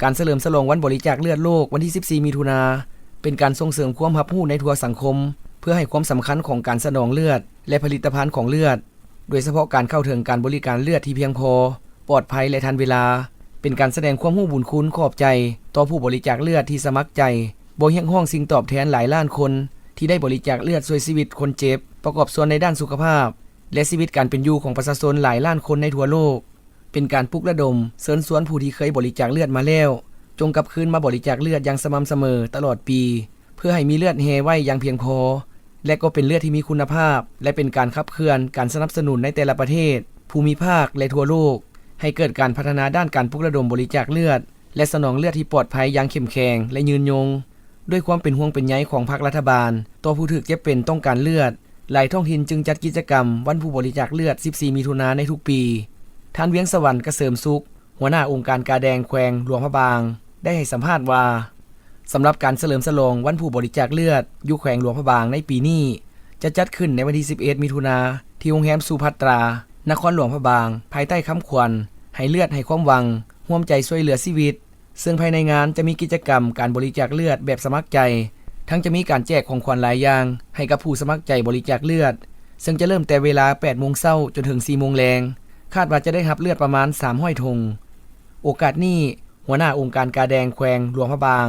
ການສະເຫຼີມສະຫຼອງວັນບໍລິຈາກເລືອດໂລກວັນທີສິບສີ່ ມິຖຸນາ ເປັນການສົ່ງເສີມຄວາມຮັບຮູ້ໃນທົ່ວສັງຄົມ ເພື່ອໃຫ້ຄວາມສຳຄັນຂອງການສະໜອງເລືອດ ແລະ ຜະລິດຕະພັນຂອງເລືອດ, ໂດຍສະເພາະການເຂົ້າເຖິງການບໍລິການເລືອດທີ່ພຽງພໍ, ປອດໄພ ແລະ ທັນເວລາ, ເປັນການສະແດງຄວາມຮູ້ບຸນຄຸນຂອບໃຈຕໍ່ຜູ້ບໍລິຈາກເລືອດທີ່ສະໝັກໃຈ, ບໍ່ຮຽກຮ້ອງສິ່ງຕອບແທນຫຼາຍລ້ານຄົນທີ່ໄດ້ບໍລິຈາກເລືອດຊ່ວຍຊີວິດຄົນເຈັບ, ປະກອບສ່ວນໃນດ້ານສຸຂະພາບ ແລະ ຊີວິດການເປັນຢູ່ຂອງປະຊາຊົນຫຼາຍລ້ານຄົນໃນທົ່ວໂລກ. ເປັນການປຸກລະດົມ, ເຊີນຊວນຜູ້ທີ່ເຄີຍບໍລິຈາກເລືອດມາແລ້ວ, ຈົ່ງກັບຄືນມາບໍລິຈາກເລືອດຢ່າງສະໝ່ຳສະເໝີຕະຫຼອດປີ, ເພື່ອໃຫ້ມີເລືອດແຮ່ໄວ້ຢ່າງພຽງພໍ ແລະ ກໍເປັນເລືອດທີ່ມີຄຸນນະພາບ ແລະ ເປັນການຂັບເຄື່ອນການສະໜັບສະໜູນໃນແຕ່ລະປະເທດ, ພູມິພາກ ແລະ ທົ່ວໂລກ, ໃຫ້ເກີດການພັດທະນາດ້ານການປຸກລະດົມບໍລິຈາກເລືອດ ແລະ ສະໜອງເລືອດທີ່ປອດໄພຢ່າງເຂັ້ມແຂງ ແລະ ຍືນຍົງ. ດ້ວຍຄວາມເປັນຫ່ວງເປັນໃຍຂອງພັກລັດຖະບານຕໍ່ຜູ້ຖືກເຈັບເປັນຕ້ອງການເລືອດ, ຫຼາຍທ້ອງຖິ່ນຈຶ່ງຈັດກິດຈະກຳວັນຜູ້ບໍລິຈາກເລືອດ ສິບສີ່ ມິຖຸນາໃນທຸກປີ. ທ່ານ ວຽງສະຫວັນ ກະເສີມສຸກ, ຫົວໜ້າອົງການກາແດງແຂວງຫຼວງພະບາງ ໄດ້ໃຫ້ສຳພາດວ່າ ສຳລັບການສະເຫຼີມສະຫຼອງວັນຜູ້ບໍລິຈາກເລືອດຢູ່ແຂວງຫຼວງພະບາງໃນປີນີ້ ຈະຈັດຂຶ້ນໃນວັນທີສິບເອັດ ມິຖຸນາ ທີ່ໂຮງແຮມສຸພັດຕາ, ນະຄອນຫຼວງພະບາງ, ພາຍໃຕ້ຄຳຂວັນ ໃຫ້ເລືອດໃຫ້ຄວາມຫວັງ, ຮ່ວມໃຈຊ່ວຍເຫຼືອຊີວິດ. ເຊິ່ງພາຍໃນງານຈະມີກິດຈະກຳການບໍລິຈາກເລືອດແບບສະໝັກໃຈ, ທັງຈະມີການແຈກຂອງຂວັນຫຼາຍຢ່າງໃຫ້ກັບຜູ້ສະໝັກໃຈບໍລິຈາກເລືອດ, ເຊິ່ງຈະເລີ່ມແຕ່ເວລາ ແປດໂມງເຊົ້າ ຈົນເຖິງ ສີ່ໂມງແລງ, ຄາດວ່າຈະໄດ້ຮັບເລືອດປະມານ ສາມຮ້ອຍຖົງ. ໂອກາດນີ້, ຫົວໜ້າອົງການກາແດງແຂວງຫຼວງພະບາງ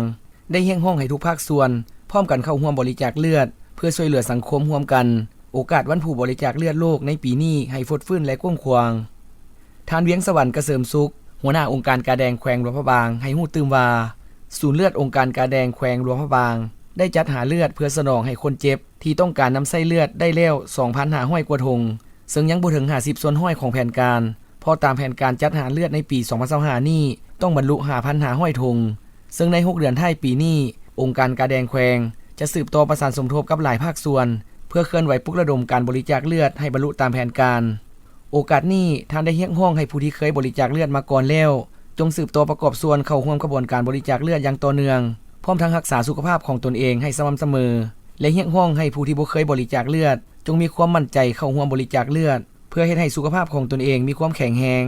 ໄດ້ຮຽກຮ້ອງໃຫ້ທຸກພາກສ່ວນພ້ອມກັນເຂົ້າຮ່ວມບໍລິຈາກເລືອດ ເພື່ອຊ່ວຍເຫຼືອສັງຄົມຮ່ວມກັນ. ໂອກາດວັນຜູ້ບໍລິຈາກເລືອດໂລກໃນປີນີ້ໃຫ້ຟົດຟື້ນ ແລະ ກວ້າງຂວາງ. ທ່ານ ວຽງສະຫວັນ ກະເສີມສຸກ, ຫົວໜ້າອົງການກາແດງແຂວງຫຼວງພະບາງ ໃຫ້ຮູ້ຕື່ມວ່າ ສູນເລືອດອົງການກາແດງແຂວງຫຼວງພະບາງ ໄດ້ຈັດຫາເລືອດເພື່ອສະໜອງໃຫ້ຄົນເຈັບທີ່ຕ້ອງການນຳໃຊ້ເລືອດໄດ້ແລ້ວ ສອງພັນຫ້າຮ້ອຍກວ່າຖົງ, ເຊິ່ງຍັງບໍ່ເຖິງ ຫ້າສິບສ່ວນຮ້ອຍຂອງແຜນການ, ເພາະຕາມແຜນການຈັດຫາເລືອດໃນປີ ສອງພັນຊາວຫ້ານີ້ ຕ້ອງບັນລຸ ຫ້າພັນຫ້າຮ້ອຍຖົງ. ເຊິ່ງໃນຫົກເດືອນທ້າຍປີນີ້, ອົງການກາແດງແຂວງຈະສືບຕໍ່ປະສານສົມທົບກັບຫຼາຍພາກສ່ວນ ເພື່ອເຄື່ອນໄຫວປຸກລະດົມການບໍລິຈາກເລືອດໃຫ້ບັນລຸຕາມແຜນການ. ໂອກາດນີ້, ທ່ານໄດ້ຮຽກຮ້ອງໃຫ້ຜູ້ທີ່ເຄີຍບໍລິຈາກເລືອດມາກ່ອນແລ້ວ, ຈົ່ງສືບຕໍ່ປະກອບສ່ວນເຂົ້າຮ່ວມຂະບວນການບໍລິຈາກເລືອດຢ່າງຕໍ່ເນື່ອງ, ພ້ອມທັງຮັກສາສຸຂະພາບຂອງຕົນເອງໃຫ້ສະໝ່ຳສະເໝີ ແລະ ຮຽກຮ້ອງໃຫ້ຜູ້ທີ່ບໍ່ເຄີຍບໍລິຈາກເລືອດ ຈົ່ງມີຄວາມໝັ້ນໃຈເຂົ້າຮ່ວມບໍລິຈາກເລືອດ ເພື່ອເຮັດໃຫ້ສຸຂະພາບຂອງຕົນເອງມີຄວາມແຂງແຮງ.